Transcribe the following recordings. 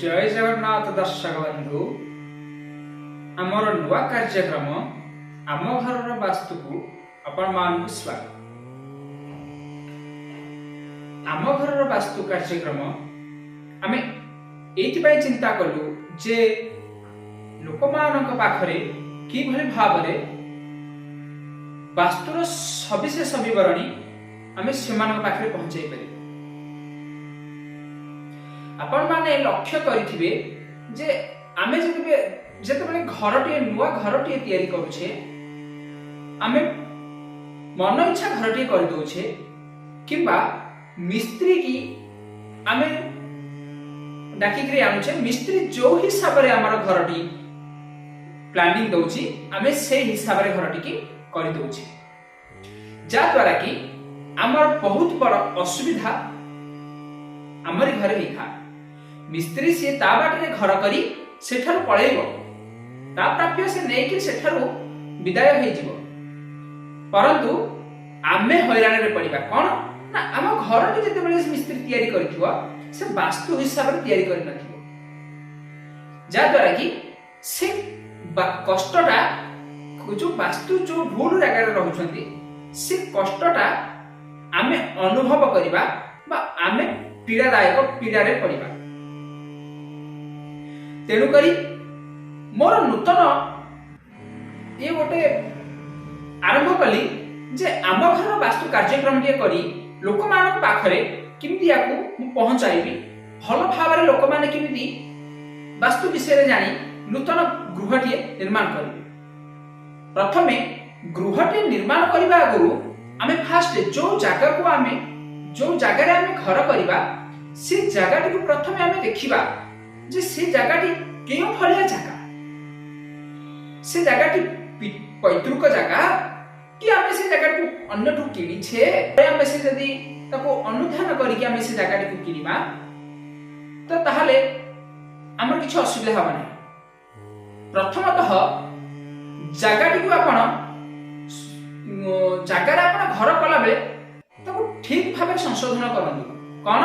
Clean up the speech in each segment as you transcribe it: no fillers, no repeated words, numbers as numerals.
ଜୟ ଜଗନ୍ନାଥ ଦର୍ଶକ ବନ୍ଧୁ, ଆମର ନୂଆ କାର୍ଯ୍ୟକ୍ରମ ଆମ ଘରର ବାସ୍ତୁକୁ ଆପଣମାନଙ୍କୁ ସ୍ୱାଗତ। ଆମ ଘରର ବାସ୍ତୁ କାର୍ଯ୍ୟକ୍ରମ ଆମେ ଏଇଥିପାଇଁ ଚିନ୍ତା କଲୁ ଯେ ଲୋକମାନଙ୍କ ପାଖରେ କିଭଳି ଭାବରେ ବାସ୍ତୁର ସବିଶେଷ ବିବରଣୀ ଆମେ ସେମାନଙ୍କ ପାଖରେ ପହଞ୍ଚାଇ ପାରିବୁ। ଆପଣମାନେ ଲକ୍ଷ୍ୟ କରିଥିବେ ଯେ ଆମେ ଯେତେବେଳେ ଘରଟିଏ, ନୂଆ ଘରଟିଏ ତିଆରି କରୁଛେ, ଆମେ ମନ ଇଚ୍ଛା ଘରଟିଏ କରିଦଉଛେ କିମ୍ବା ମିସ୍ତ୍ରୀ କି ଆମେ ଡାକିକିରି ଆଣୁଛେ। ମିସ୍ତ୍ରୀ ଯୋଉ ହିସାବରେ ଆମର ଘରଟି ପ୍ଲାନିଂ ଦଉଛି, ଆମେ ସେଇ ହିସାବରେ ଘରଟିକି କରିଦଉଛେ, ଯାହାଦ୍ୱାରା କି ଆମର ବହୁତ ବଡ ଅସୁବିଧା ଆମରି ଘରେ ହେଇଥାଏ। ମିସ୍ତ୍ରୀ ସିଏ ତା ବାଟରେ ଘର କରି ସେଠାରୁ ପଳେଇବ, ତା ପ୍ରାପ୍ୟ ସେ ନେଇକି ସେଠାରୁ ବିଦାୟ ହେଇଯିବ, ପରନ୍ତୁ ଆମେ ହଇରାଣରେ ପଡିବା। କଣ ନା ଆମ ଘରଟି ଯେତେବେଳେ ମିସ୍ତ୍ରୀ ତିଆରି କରିଥିବ, ସେ ବାସ୍ତୁ ହିସାବରେ ତିଆରି କରିନଥିବ, ଯାହାଦ୍ୱାରା କି ସେ କଷ୍ଟଟା, ଯୋଉ ବାସ୍ତୁ ଯୋଉ ଭୁଲ ଜାଗାରେ ରହୁଛନ୍ତି, ସେ କଷ୍ଟଟା ଆମେ ଅନୁଭବ କରିବା ବା ଆମେ ପୀଡ଼ାଦାୟକ ପୀଡ଼ାରେ ପଡ଼ିବା। ତେଣୁକରି ମୋର ନୂତନ ଇଏ ଗୋଟେ ଆରମ୍ଭ କଲି ଯେ ଆମ ଘରର ବାସ୍ତୁ କାର୍ଯ୍ୟକ୍ରମଟିଏ କରି ଲୋକମାନଙ୍କ ପାଖରେ କେମିତି ୟାକୁ ମୁଁ ପହଞ୍ଚାଇବି, ଭଲ ଭାବରେ ଲୋକମାନେ କେମିତି ବାସ୍ତୁ ବିଷୟରେ ଜାଣି ନୂତନ ଗୃହଟିଏ ନିର୍ମାଣ କରିବେ। ପ୍ରଥମେ ଗୃହଟିଏ ନିର୍ମାଣ କରିବା ଆଗରୁ ଆମେ ଫାଷ୍ଟ ଯୋଉ ଜାଗାରେ ଆମେ ଘର କରିବା, ସେ ଜାଗାଟିକୁ ପ୍ରଥମେ ଆମେ ଦେଖିବା ଯେ ସେ ଜାଗାଟି କେଉଁ ଭଳିଆ ଜାଗା। ସେ ଜାଗାଟି ପୈତୃକ ଜାଗା କି ଆମେ ସେ ଜାଗାଟିକୁ ଅନ୍ୟଠୁ କିଣିଛେ? ଆମେ ସେ ଯଦି ତାକୁ ଅନୁଧ୍ୟାନ କରିକି ଆମେ ସେ ଜାଗାଟିକୁ କିଣିବା, ତ ତାହେଲେ ଆମର କିଛି ଅସୁବିଧା ହେବ ନାହିଁ। ପ୍ରଥମତଃ ଜାଗାଟିକୁ ଆପଣ ଜାଗାରେ ଆପଣ ଘର କଲାବେଳେ ତାକୁ ଠିକ ଭାବରେ ସଂଶୋଧନ କରନ୍ତୁ। କଣ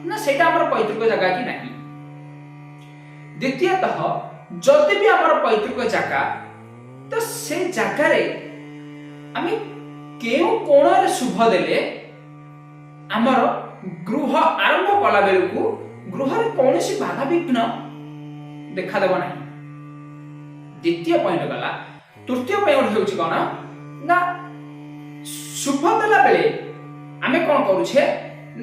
ନା ସେଇଟା ଆମର ପୈତୃକ ଜାଗା କି ନାହିଁ। ଦ୍ୱିତୀୟତଃ, ଯଦି ବି ଆମର ପୈତୃକ ଜାଗା, ତ ସେ ଜାଗାରେ ଆମେ କେଉଁ କୋଣରେ ଶୁଭ ଦେଲେ ଆମର ଗୃହ ଆରମ୍ଭ କଲା ବେଳକୁ ଗୃହରେ କୌଣସି ବାଧାବିଘ୍ନ ଦେଖାଦେବ ନାହିଁ। ଦ୍ୱିତୀୟ ପଏଣ୍ଟ ଗଲା। ତୃତୀୟ ପଏଣ୍ଟ ହେଉଛି କଣ ନା ଶୁଭ ଦେଲା ବେଳେ ଆମେ କଣ କରୁଛେ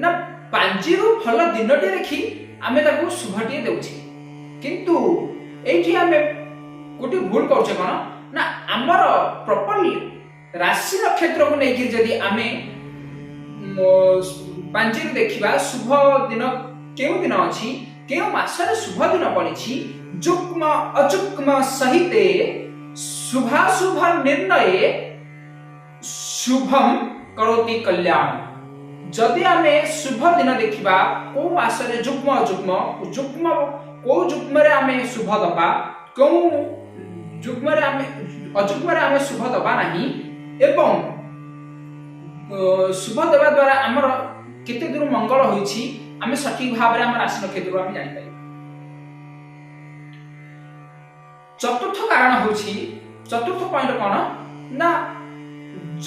ନା ପାଞ୍ଜିରୁ ଭଲ ଦିନଟିଏ ଦେଖି ଆମେ ତାକୁ ଶୁଭଟିଏ ଦେଉଛେ। କିନ୍ତୁ ଏଇଠି ଆମେ ଗୋଟିଏ ଭୁଲ କରୁଛେ। କଣ ନା ଆମର ପ୍ରପରଲି ରାଶି ନକ୍ଷତ୍ରକୁ ନେଇକିରି ଯଦି ଆମେ ପାଞ୍ଜିରୁ ଦେଖିବା ଶୁଭ ଦିନ କେଉଁ ଦିନ ଅଛି, କେଉଁ ମାସରେ ଶୁଭ ଦିନ ପଡ଼ିଛି, ଯୁଗ୍ମ ଅଯୁଗ୍ମ ସହିତେ ଶୁଭାଶୁଭ ନିର୍ଣ୍ଣୟେ ଶୁଭମ କରୋତି କଲ୍ୟାଣ। ଯଦି ଆମେ ଶୁଭ ଦିନ ଦେଖିବା, କୋଉ ମାସରେ ଯୁଗ୍ମ ଅଯୁଗ୍ମ, ଯୁଗ୍ମ କୋଉ ଯୁଗ୍ମରେ ଆମେ ଶୁଭ ଦବା, କେଉଁ ଯୁଗ୍ମରେ ଆମେ ଅଯୁଗ୍ମରେ ଆମେ ଶୁଭ ଦବା ନାହିଁ ଏବଂ ଶୁଭ ଦେବା ଦ୍ୱାରା ଆମର କେତେ ଦୂର ମଙ୍ଗଳ ହୋଇଛି, ଆମେ ସଠିକ ଭାବରେ ଆମ ରାଶି ନକ୍ଷତ୍ରରୁ ଆମେ ଜାଣିପାରିବା। ଚତୁର୍ଥ କାରଣ ହେଉଛି, ଚତୁର୍ଥ ପଏଣ୍ଟ କଣ ନା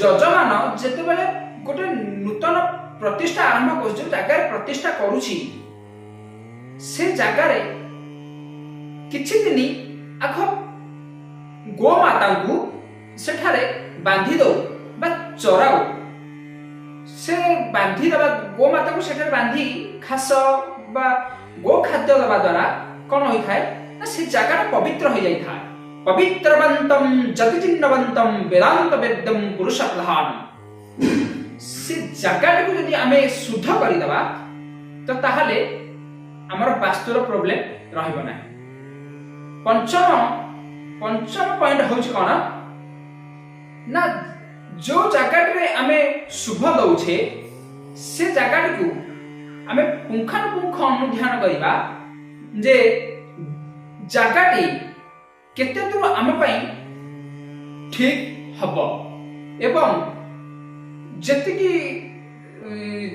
ଯଜମାନ ଯେତେବେଳେ ଗୋଟେ ନୂତନ ପ୍ରତିଷ୍ଠା ଆରମ୍ଭ କରୁଛି, ଯୋଉ ଜାଗାରେ ପ୍ରତିଷ୍ଠା କରୁଛି, ସେ ଜାଗାରେ କିଛି ଦିନ ଆଗ ଗୋମାତାଙ୍କୁ ସେଠାରେ ବାନ୍ଧି ଦଉ ବା ଚରାଉ। ସେ ବାନ୍ଧି ଦେବା, ଗୋମାତାଙ୍କୁ ସେଠାରେ ବାନ୍ଧି ଘାସ ବା ଗୋ ଖାଦ୍ୟ ଦେବା ଦ୍ୱାରା କଣ ହୋଇଥାଏ ନା ସେ ଜାଗାଟା ପବିତ୍ର ହୋଇଯାଇଥାଏ। ପବିତ୍ରବନ୍ତମ ଯତି ଚିହ୍ନବନ୍ତମ ବେଦାନ୍ତ ବେଦ୍ୟମ ପୁରୁଷ ପ୍ରଧାନ। ସେ ଜାଗାଟିକୁ ଯଦି ଆମେ ଶୁଦ୍ଧ କରିଦେବା, ତ ତାହେଲେ ଆମର ବାସ୍ତୁର ପ୍ରୋବ୍ଲେମ ରହିବ ନାହିଁ। ପଞ୍ଚମ ପଏଣ୍ଟ ହେଉଛି କଣ ନା ଯୋଉ ଜାଗାଟିରେ ଆମେ ଶୁଭ ଦଉଛେ, ସେ ଜାଗାଟିକୁ ଆମେ ପୁଙ୍ଖାନୁପୁଙ୍ଖ ଅନୁଧ୍ୟାନ କରିବା ଯେ ଜାଗାଟି କେତେ ଦୂର ଆମ ପାଇଁ ଠିକ ହବ ଏବଂ ଯେତିକି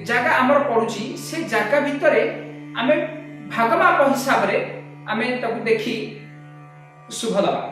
ଜାଗା ଆମର ପଡୁଛି, ସେ ଜାଗା ଭିତରେ ଆମେ ଭାଗ ମାପ ହିସାବରେ ଆମେ ତାକୁ ଦେଖି ଶୁଭ ଦେବା।